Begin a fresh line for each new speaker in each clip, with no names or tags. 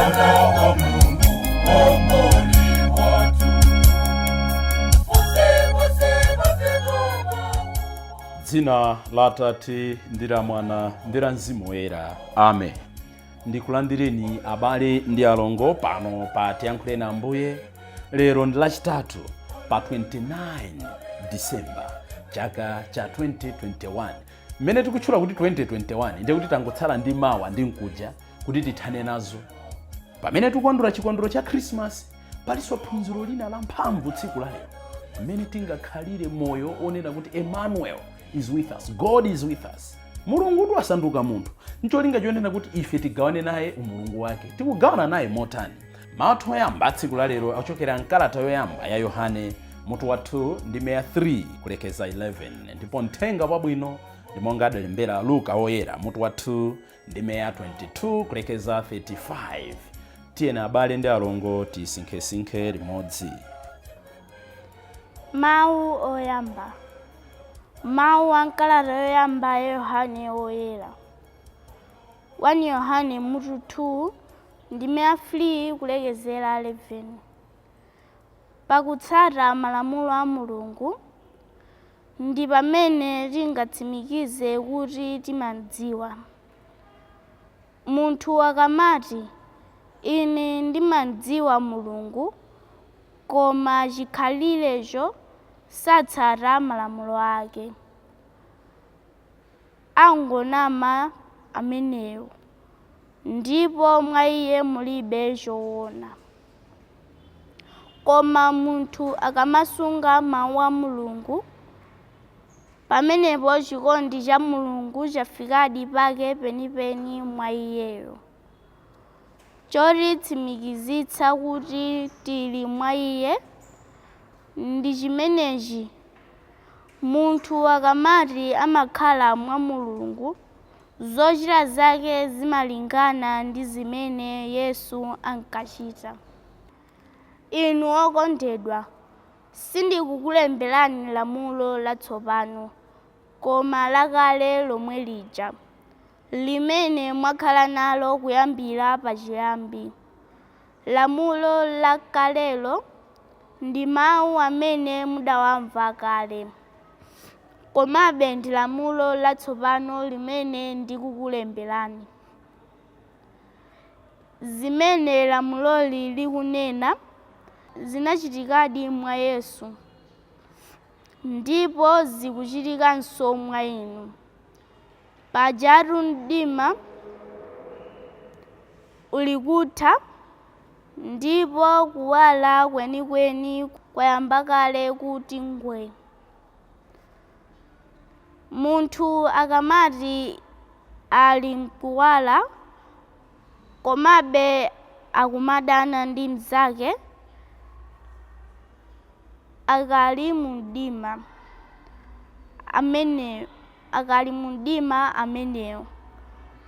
Mwana wa Mulungu, Muomboli wathu.
Dzina la Atate ndi la Mwana ndi la Mzimu Woyera, amen. Ndikulandireni abale ndi alongo pano pa Tiyankhuleni Ambuye. Lero ndi Lachitatu pa 29 December chaka cha 2021. Mmene tikutchula kuti 2021 ndiye kuti tangotsala ndi mawa ndi mkuja kuti tithane nazo. Pamene tikukondwera chikondwerero cha Khrisimasi, palinso phunziro lina la mphamvu tsiku la lero, mmene tingakhalire moyo onena kuti Emmanuel is with us, God is with us. Mulungutu asanduka munthu ncholinga chonena kuti ife tigawane naye umulungu wake. Tikugawana naye motani? Mawu oyamba a tsiku la lero akuchokera mkalata yoyamba ya Yohane mutu wa 2 ndime ya 3 kulekeza 11, ndipo mthenga wabwino ndi monga adalembera Luka woyera mutu wa 2 ndime ya 22 kulekeza 35. Tiyeni abale ndi alongo tisinkhesinkhe limodzi.
Mawu oyamba. Mawu a m'kalata yoyamba ya Yohane Woyera. 1 Yohane mutu 2 ndime ya 3 kulekezera 11. Pakutsata malamulo a Mulungu ndi pamene tingatsimikize kuti timamdziwa. Munthu akamati, Ine ndimamdziwa Mulungu, koma chikhalirecho satsata malamulo ake, angonama ameneyo, ndipo mwa iye mulibe choona. Koma munthu akamasunga mawu a Mulungu, pamenepo chikondi cha Mulungu chafikadi pake penipeni mwa iyeyo. Chotitsimikizitsa kuti tili mwa iye ndi chimenechi: munthu akamati amakhala mwa Mulungu, zochita zake zimalingana ndi zimene Yesu ankachita. Inu okondedwa, sindikukulemberani lamulo latsopano, koma lakale lomwe lija, limene mwakhala nalo kuyambira pachiyambi. Lamulo lakalelo ndi mawu amene mudawamva kale. Komabe ndi lamulo latsopano limene ndikukulemberani. Zimene lamuloli likunena zinachitikadi mwa Yesu, ndipo zikuchitikanso mwa inu. Pajatu mdima ulikutha, ndipo kuwala kwenikweni kwayamba kale kuti ngwee. Munthu akamati ali m'kuwala, komabe akumadana ndi mnzake, akali mumdima ameneyo akali mumdima ameneyo.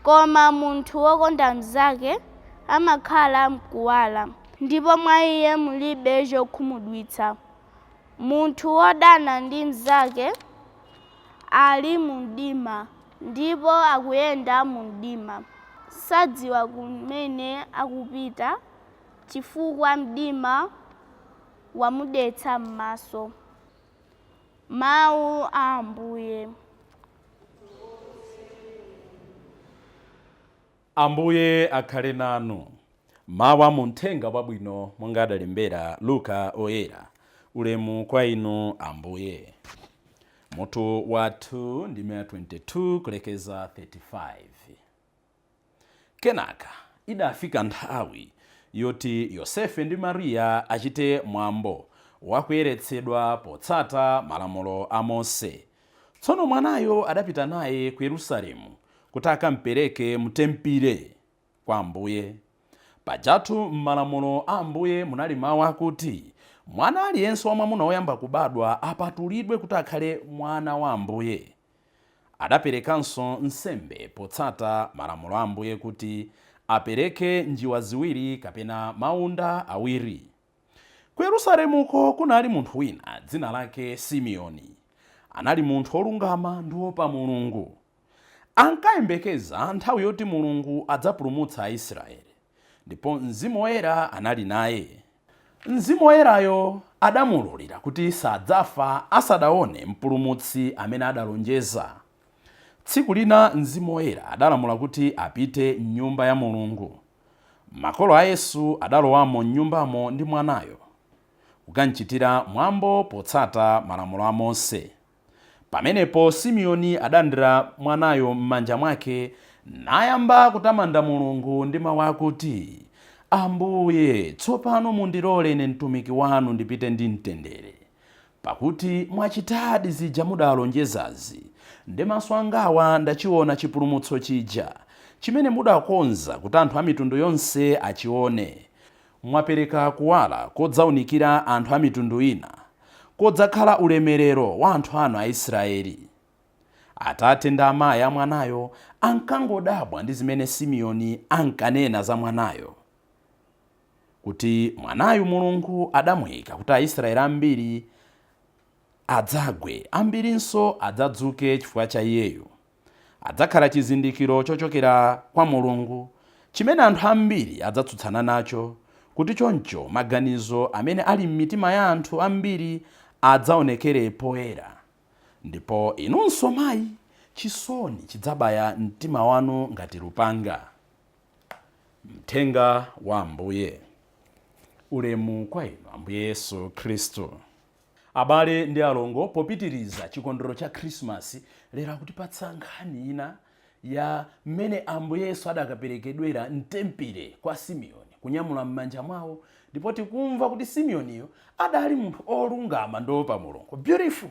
Koma munthu wokonda mnzake amakhala m'kuwala, ndipo mwa iye mulibe chokhumudwitsa. Munthu wodana ndi mnzake ali mumdima ndipo akuyenda mumdima. Sadziwa kumene akupita chifukwa mdima wamudetsa m'maso. Mawu a Ambuye.
Ambuye akhale nanu. Mawu a mu Mthenga Wabwino monga adalembera Luka Oyera. Ulemu kwa inu Ambuye. Mutu wa 2 ndime ya 22 kulekeza 35. Kenaka idafika nthawi yoti Yosefe ndi Maria achite mwambo wakuyeretsedwa potsata malamulo a Mose. Tsono mwanayo adapita naye ku Yerusalemu kuti akampereke m'Tempile kwa Ambuye. Pajatu m'malamulo a Ambuye munali mau akuti, Mwana aliyense wamwamuna woyamba kubadwa apatulidwe kuti akhale mwana wa Ambuye. Adaperekanso nsembe potsata malamulo a Ambuye kuti apereke njiwa ziwiri kapena maunda awiri. Ku Yerusalemuko kunali munthu wina dzina lake Simeoni. Anali munthu wolungama ndi woopa Mulungu. Ankayembekeza nthawi yoti Mulungu adzapulumutsa Aisraele. Ndipo Mzimu Woyera anali naye. Mzimu Woyerayo adamuululira kuti sadzafa asadaone Mpulumutsi amene adalonjeza. Tsiku lina Mzimu Woyera adalamula kuti apite m'Nyumba ya Mulungu. Makolo a Yesu adalowamo m'nyumbamo ndi mwanayo, kukamchitira mwambo potsata malamulo a Mose. Pamenepo Simeoni adalandira mwanayo m'manja mwake, nayamba kutamanda Mulungu ndi mau akuti, Ambuye, tsopano mundilole ine mtumiki wanu ndipite ndi mtendere, pakuti mwachitadi zija mudalonjezazi, ndi maso angawa ndachiona chipulumutso chija, chimene mudakonza kuti anthu a mitundu yonse achione. Mwapereka kuwala kodzaunikira anthu a mitundu ina, kodzakhala ulemerero wa anthu anu Aisraeli. Atate ndi amayi a mwanayo ankangodabwa ndi zimene Simeoni ankanena za mwanayo, kuti mwanayu Mulungu adamuika kuti Aisraeli ambiri adzagwe, ambirinso adzadzuke chifukwa cha iyeyu. Adzakhala chizindikiro chochokera kwa Mulungu, chimene anthu ambiri adzatsutsana nacho, kuti choncho maganizo amene ali m'mitima ya anthu ambiri adzaonekere poyera. Ndipo inunso mayi, chisoni chidzabaya mtima wanu ngati lupanga. Mthenga wa Ambuye. Ulemu kwa inu, Ambuye Yesu Khristu. Abale ndi alongo, popitiriza chikondwerero cha Khrisimasi, lero akutipatsa nkhani ina ya mmene Ambuye Yesu adakaperekedwera m'tempile kwa Simeoni, kunyamula m'manja mwawo, ndipo tikumva kuti Simeoniyo adali munthu olungama ndi oopa Mulungu. Beautiful,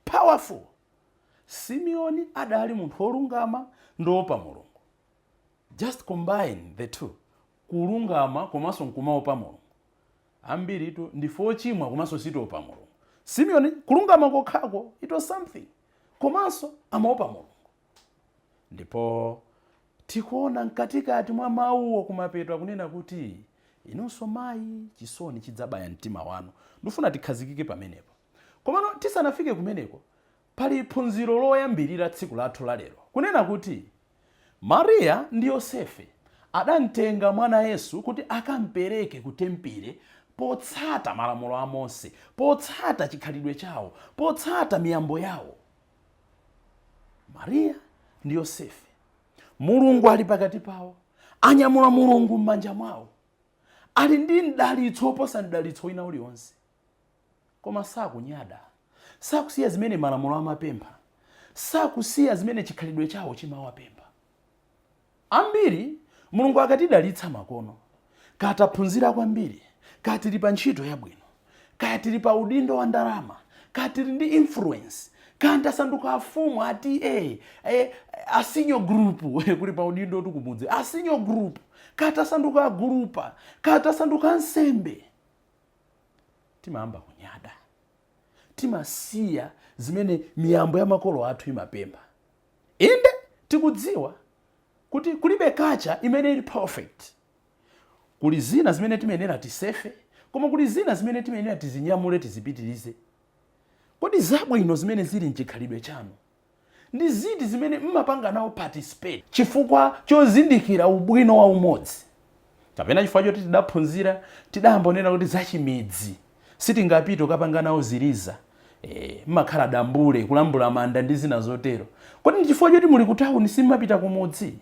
powerful. Simeoni adali munthu olungama ndi oopa Mulungu. Just combine the two, kulungama komanso nkumaopa Mulungu. Ambiritu ndife ochimwa komanso sitiopa Mulungu. Simeoni kulungama kokhako, it was something, komanso amaopa Mulungu. Ndipo tikuona mkatikati mwa mawuwo kumapeto akunena kuti inunso mayi, chisoni chidzabaya mtima wanu. Ndifuna tikhazikike pamenepo. Komano tisanafike kumeneko, pali phunziro loyambirira tsiku lathu la lero, kunena kuti Mariya ndi Yosefe adamtenga mwana Yesu kuti akampereke ku tempile potsata malamulo a Mose, potsata chikhalidwe chawo, potsata miyambo yawo. Mariya ndi Yosefe, Mulungu ali pakati pawo, anyamula Mulungu m'manja mwawo, ali ndi mdalitso woposa mdalitso wina uliwonse, koma sakunyada, sakusiya zimene malamulo amapempha, sakusiya zimene chikhalidwe chawo chimawapempha. Ambiri Mulungu akatidalitsa makono, kataphunzira kwambiri, kaya tili pa ntchito yabwino, kaya tili pa udindo wa ndalama, kaya tili ndi influence, kaya tasanduka afumu, a TA, a senior group, kuli pa udindo tukumudzi, a senior group, kaya tasanduka agulupa, kaya tasanduka ansembe, timayamba kunyada, timasiya zimene miyambo ya makolo athu imapempha. Inde, tikudziwa kuti kulibe culture imene ili perfect. Kuli zina zimene timayenera tisefe, koma kuli zina zimene timayenera tizinyamule, tizipitirize. Kodi zabwino zimene zili mchikhalidwe chanu ndi ziti zimene mmapanga nawo participate chifukwa chozindikira ubwino wa umodzi, kapena chifukwa choti tidaphunzira, tidayamba kunena kuti zachimidzi sitingapite kukapanga nawo ziliza, mmakhala dambule, kulambula manda ndi zina zotero? Kodi ndi chifukwa choti muli ku tawuni simmapita kumudzi?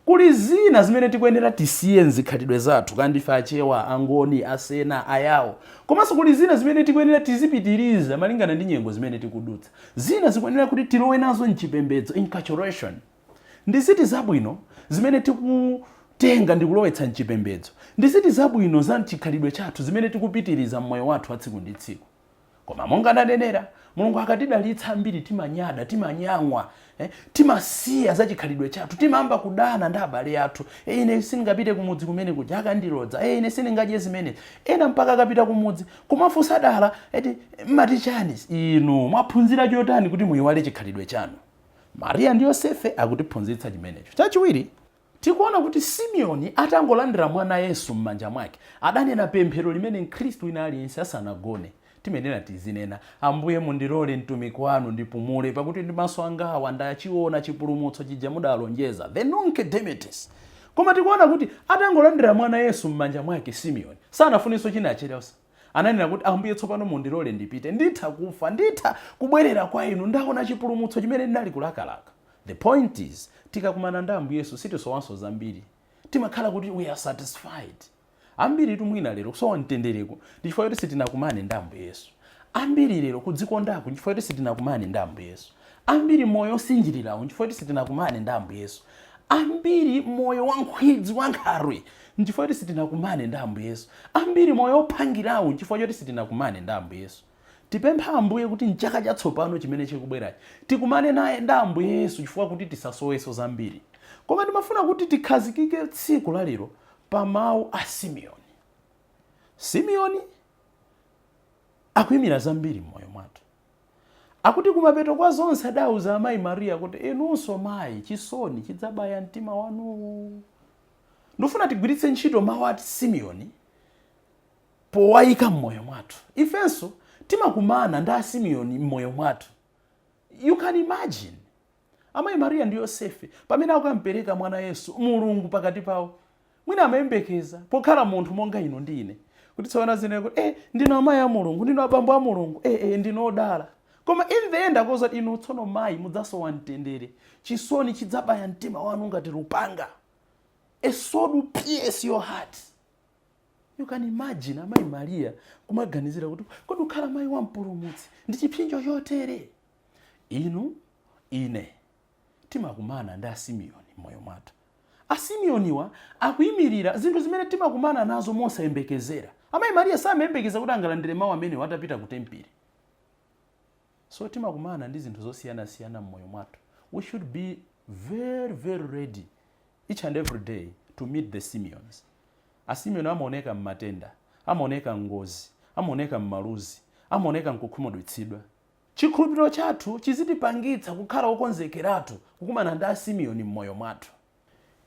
Kuli zina zimene tikuyenera tisiye mzikhalidwe zathu, kaya ndife Achewa, Angoni, Asena, Ayawo, komanso kuli zina zimene tikuyenera tizipitiriza malingana ndi nyengo zimene tikudutsa. Zina zikuyenera kuti tilowe nazo mchipembedzo, inculturation. Ndi ziti zabwino zimene tikutenga ndi kulowetsa mchipembedzo? Ndi ziti zabwino za mchikhalidwe chathu zimene tikupitiriza mmoyo wathu wa tsiku ndi tsiku? Koma monga ndanenera, Mulungu akatidalitsa ambiri timanyada, timanyang'wa, timasiya za chikhalidwe chathu, timayamba kudana ndi abale athu. Ine sindingapite kumudzi kumene kuja, akandilodza. Ine sindingadye zimene. Ena mpaka akapita kumudzi kumafunsa dala, eti mmati chani? Inu mwaphunzira chotani kuti muyiwale chikhalidwe chanu? Mariya ndi Yosefe akutiphunzitsa chimenecho. Chachiwiri, tikuona kuti Simeoni atangolandira mwana Yesu m'manja mwake, adanena pemphero limene mkhristu wina aliyense asanagone timenera tizinena: Ambuye, mundilole mtumiki wanu ndipumule, pakuti ndi maso angawa ndachiona chipulumutso chija mudalonjeza, the Nunc Dimittis, Koma tikuona kuti atangolandira mwana Yesu m'manja mwake, Simeoni sanafunenso china chilichonse. Ananena kuti, "Ambuye, tsopano mundilole ndipite. Nditha kufa, nditha kubwerera kwa inu. Ndaona chipulumutso chimene ndinali kulakalaka." The point is, tikakumana ndi Ambuye Yesu sitisowanso zambiri, timakhala kuti we are satisfied. Ambiri tumwina lero kusowa mtendereko ndi chifukwa choti sitinakumane ndi Ambuye Yesu. Ambiri lero kudzikondako chifukwa choti sitinakumane ndi Ambuye Yesu. Ambiri moyo osinjirirawo chifukwa choti sitinakumane ndi Ambuye Yesu. Ambiri moyo wankhwidzi, wankhalwe, nchifukwa choti sitinakumane ndi Ambuye Yesu. Ambiri moyo ophangirawo nchifukwa choti sitinakumane ndi Ambuye Yesu. Tipempha Ambuye kuti mchaka chatsopano chimene chikubwerachi tikumane naye ndi Ambuye Yesu, chifukwa kuti tisasowenso zambiri. Koma ndimafuna kuti tikhazikike tsiku la lero pa mawu a Simeoni. Simeoni akuyimira zambiri m'moyo mwathu. Akuti kumapeto kwa zonse adauza amayi Mariya kuti, "Inunso mayi, chisoni chidzabaya mtima wanuwu." Ndifuna tigwiritse ntchito mawu ati Simeoni powayika m'moyo mwathu. Ifenso timakumana ndi Asimeoni m'moyo mwathu. You can imagine amayi Mariya ndi Yosefe pamene akukampereka mwana Yesu, Mulungu pakati pawo. Mwina amayembekeza, pokhala munthu monga inu ndi ine, kuti tsopano zinene kuti, "Ndinu amayi a Mulungu, ndinu abambo a Mulungu, ndinu odala." Koma in the end akuwuza kuti, "Inu tsono mayi mudzasowa mtendere, chisoni chidzabaya mtima wanu ngati lupanga." A sword will pierce your heart. You can imagine amayi Mariya kumaganizira kuti, "Kodi kukhala mayi wa Mpulumutsi ndi chipsinjo chotere?" Inu, ine, timakumana ndi Asimeoni m'moyo mwathu. Asimeoniwa akuyimirira zinthu zimene timakumana nazo mosayembekezera. Amayi Mariya samayembekeza kuti angalandire mawu amenewo atapita ku tempile. So timakumana ndi zinthu zosiyanasiyana m'moyo mwathu. We should be very, very ready each and every day to meet the Simeons. Asimeoni amaoneka mmatenda, amaoneka ngozi, amaoneka mmaluzi, amaoneka mkukhumudwitsidwa. Chikhulupiriro chathu chizitipangitsa kukhala okonzekeratu kukumana ndi Asimeoni m'moyo mwathu.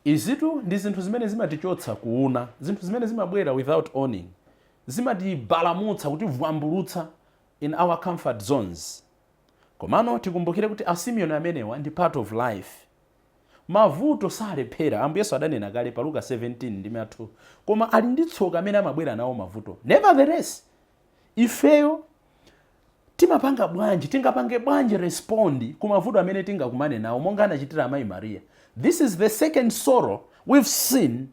Izitu ndi zinthu zimene zimatichotsa kuuna, zinthu zimene zimabwera without warning, zimatibalamutsa, kutivwambulutsa in our comfort zones. Komano tikumbukire kuti Asimeoni amenewa ndi part of life. Mavuto salephera. Ambuye Yesu adanena kale pa Luka 17 ndi 2, "Koma ali ndi tsoka amene amabwera nawo mavuto." Nevertheless, ifeyo timapanga bwanji, tingapange bwanji respond ku mavuto amene tingakumane nawo monga anachitira amayi Mariya? This is the second sorrow we've seen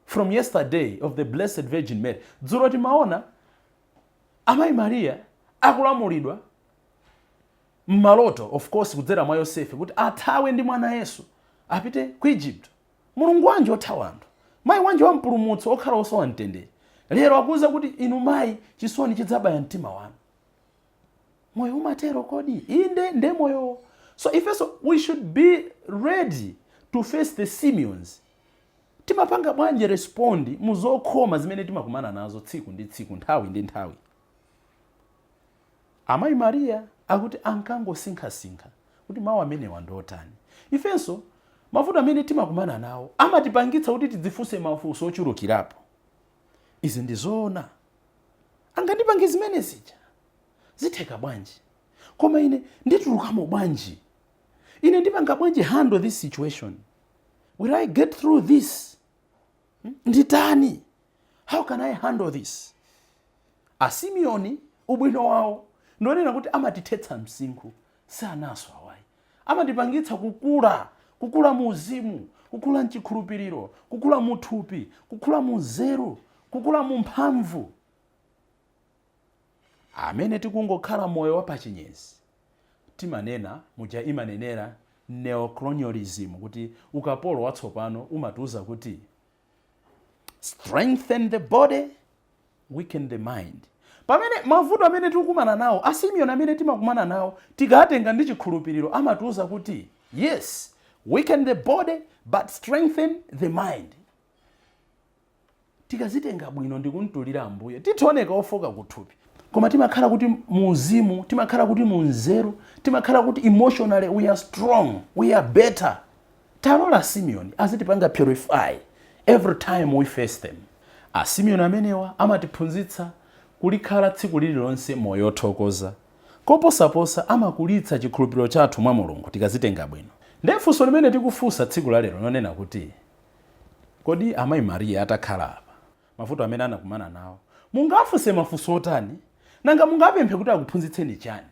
from yesterday of the Blessed Virgin Mary. Dzulo timaona amayi Mariya akulamulidwa mmaloto, of course kudzera mwa Yosefe, kuti athawe ndi mwana Yesu apite ku Egypt. Mulungu wanji othawa anthu? Mayi wanji wa Mpulumutsi okhala osowa mtendere? Lero akuwuza kuti, "Inu mayi, chisoni chidzabaya mtima wanu." Moyo umatero kodi? Inde, nde moyowo. So ifenso we should be ready to face the Simeons. Timapanga bwanji respond mu zokhoma zimene timakumana nazo tsiku ndi tsiku, nthawi ndi nthawi? Amayi Mariya akuti ankangosinkhasinkha kuti mawu amenewa ndiotani. Ifenso mavuto amene timakumana nawo amatipangitsa kuti tidzifunse mafunso ochulukirapo. Izi ndi zoona? Angandipange zimene zija? Zitheka bwanji? Koma ine nditulukamo bwanji? Ine ndipanga bwanji handle this situation? Will I get through this? Nditani? How can I handle this? Asimeoni ubwino wawo ndionena kuti amatithetsa msinkhu. Sanaso awayi, amatipangitsa kukula, kukula mu uzimu, kukula mchikhulupiriro, kukula mu thupi, kukula mu nzeru, kukula mu mphamvu. Amene tikungokhala moyo wapachinyezi, timanena muja imanenera neocolonialism kuti ukapolo watsopano umatiuza kuti strengthen the body, weaken the mind, pamene mavuto amene tikukumana nawo, Asimeoni amene timakumana nawo, tikatenga ndi chikhulupiriro, amatiuza kuti yes, weaken the body but strengthen the mind. Tikazitenga bwino ndi kumtulira Ambuye, tithoneka ofoka kuthupi, koma timakhala kuti muuzimu, timakhala kuti munzeru, timakhala kuti emotionally we are strong, we are better. Talola Simeon azitipanga purify every time we face them. Asimeoni amenewa amatiphunzitsa kulikhala tsiku lililonse moyo othokoza. Koposaposa, amakulitsa chikhulupiriro chathu mwa Mulungu tikazitenga bwino. Ndiye funso limene tikufunsa tsiku la lero lonena kuti Kodi amayi Mariya atakhala apa, mavuto amene anakumana nawo, mungafunse mafunso otani? Nanga mungapemphe kuti akuphunzitseni chani?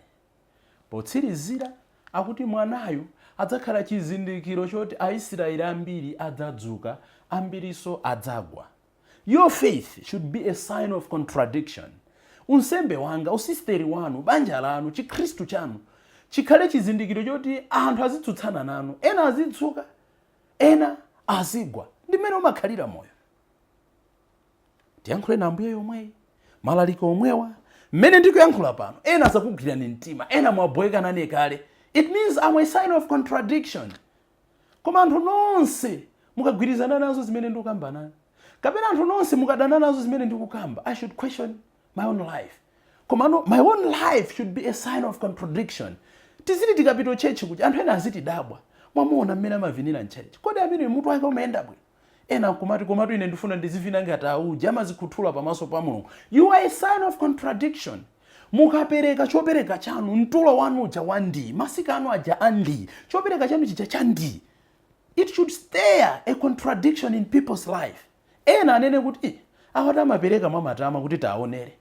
Potsirizira akuti mwanayu adzakhala chizindikiro choti Aisraeli ambiri adzadzuka, ambirinso adzagwa. Your faith should be a sign of contradiction. Unsembe wanga, usisteri wanu, banja lanu, chikhristu chanu chikhale chizindikiro choti anthu azitsutsana nanu, ena azidzuka, ena azigwa. Ndi mmene umakhalira moyo. Tiyankhule na Ambuye yomweyi, malaliko omwewa, mmene ndikuyankhula pano, ena azakugwirani mtima, ena mwabweka nane kale. It means I'm a sign of contradiction. Koma anthu nonse mukagwirizana nazo zimene ndikukamba nanu, kapena anthu nonse mukadana nazo zimene ndikukamba, I should question my own life. Koma no, my own life should be a sign of contradiction. Tiziti tikapita church kuti anthu ena azitidabwa, mwamuona mmene amavinira mchurch, kodi amene mutu wake umayenda bwino? Ena nkumati, komatu ine ndifuna ndizivina ngati auja amazikhuthula pamaso pa Mulungu. You are a sign of contradiction. Mukapereka chopereka chanu, mtulo wanu uja wa ndii, masika anu aja a ndii, chopereka chanu chija cha ndii, it should stir a contradiction in people's life. Ena anene kuti, "Eh, awati amapereka mwamatama kuti taonere."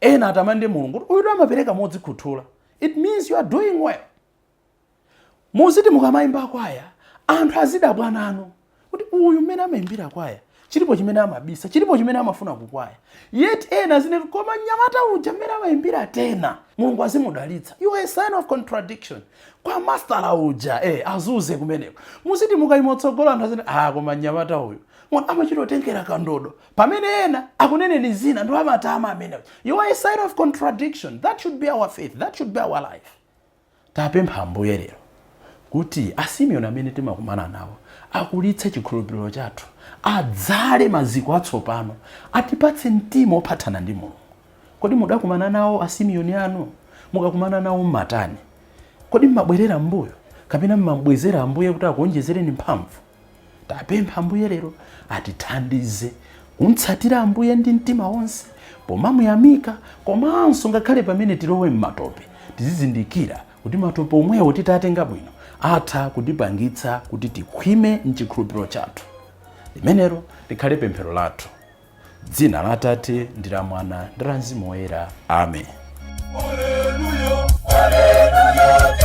Ena atamande Mulungu kuti uyu amapereka modzikhuthula. It means you are doing well. Muziti mukamayimba kwaya, anthu azidabwa nanu kuti uyu mmene amayimbira kwaya, chilipo chimene amabisa, chilipo chimene amafuna kukwaya. Yet ena azinena, koma mnyamata uja mmene amayimbira tena, Mulungu azimudalitsa. You are a sign of contradiction. Kwa mastala uja, azuze kumeneko. Muziti mukayima utsogolo, anthu azinena, ah, koma mnyamata uyu amachita kutengera kandodo, pamene ena akuneneni zina ndo amatama amene. You are a sign of contradiction. That should be our faith, that should be our life. Tapempha Ambuye lero kuti Asimeoni amene timakumana nawo akulitse chikhulupiriro chathu, adzale maziko atsopano, atipatse mtima ophatana ndi Mulungu. Kodi mudakumana nawo Asimeoni anu? Mukakumana nawo mmatani? Kodi mmabwerera mbuyo kapena mmabwezera Ambuye kuti akuonjezereni mphamvu? Tapempha Ambuye lero atithandize kumtsatira Ambuye ndi mtima wonse pomamuyamika, komanso ngakhale pamene tilowe mmatope, tizizindikira kuti matope omwewo titatenga bwino atha kutipangitsa kuti tikhwime mchikhulupiriro chathu. Limenelo likhale pemphero lathu. Dzina la Atate ndi la Mwana ndi la Mzimu Woyera, amen.
Haleluya, haleluya,